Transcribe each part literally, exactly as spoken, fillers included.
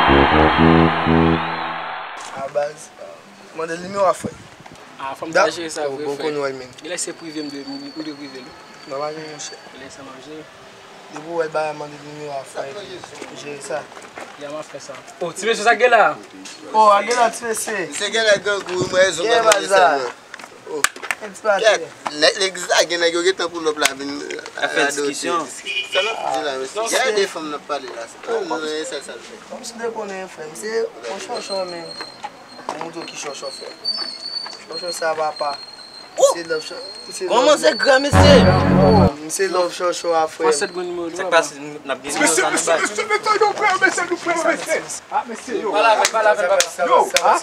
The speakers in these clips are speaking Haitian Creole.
A baz, mande l nimewo a frè. Ah, fò m ta jere sa vre, frè. Genlè se prive m dwe, m dwe prive l. Nòmal wi, monchè. Genlè sa m ap jere. Depi w wè l ba mande nimewo a frè, jere sa. Ya, m ap fè sa. Oh, ti mesye sa gen la. Oh, a gen la, ti mesye. Misye gen la grangou, mwen rezon. Gen baz la. Oh. Kèt, nèg legliz la gen nèg yo gentan pull up la vin radote. Sa n ap di la, mesye. Gen de fanm n ap pale la. Nou, nou, e sèl sa n fè. Kòmsi w te konnen, frè m, se yon chòchò, men. Mwen montre w ki chòchò, frè. Chòchò sa, papa. Se love chòchò. Kòman se gran, mesye? Se love chòchò a, frè m. Pran sèt grenn nimewo li. Sa k pase? N ap gen nimewo sa nan baz. Mesye, mesye, mesye, mesye, nou prè, mesye. Ah, mesye, yo. Pale avè l, pale avè l, papa. Yo, ah.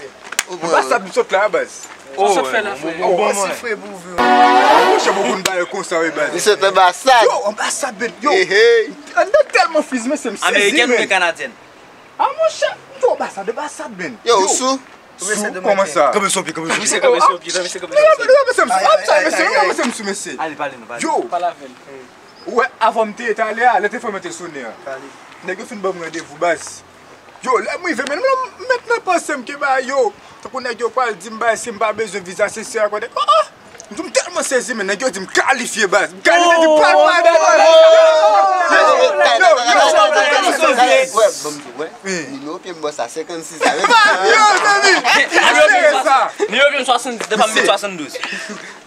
Anbasad m sot la, baz. Ou sot fè la, frè. Ou bon, mwen. Monchè, bon, konn bagay konsa, wi, baz. Li sot anbasad. Yo, anbasad, men, yo. Anndan tèlman fiz, mesye, m sezi, men. Amerikèn oubyen kanadyèn? Ah, monchè, m tou anbasad, anbasad, men. Yo, ou sou? Sou, kòman sa? Kanpe sou pye, kanpe sou pye. Mesye, kanpe sou pye, mesye, kanpe sou pye. Yo, mesye, mesye, mesye, mesye. Ale, pale nou, pale. Yo. Pale avè l. Ou wè, avan m te ye talè a, lè telefòn mwen te sonnen an. Nèg yo fin ban m randevou, baz. Yo, lè m rive, men, m mèt nan panse m ke ba yo. Tankou nèg yo pral di m, ba, si m pa bezwen viza, sesi, sa, kote. Oh, oh! M di, m tèlman sezi, men, nèg yo di m kalifye, baz. M kalifye, di pral mande. Wè, ban m di, wè. Nimewo pye m bò sa, senkannsis a. Yo, mezanmi. Nimewo pye m swasanndiz, depi m met swasanndouz.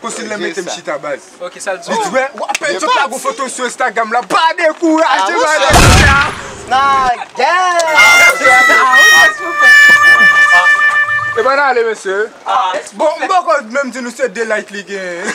Konsil nan mete m chita, baz. Ok, sa l di. Li di, wè, w ap pè, sot la, gon foto sou Instagram la, pa dekouraje, baz. Nagè! E pa n ale, mesye. Bon, m poko menm di nou se de like li gen.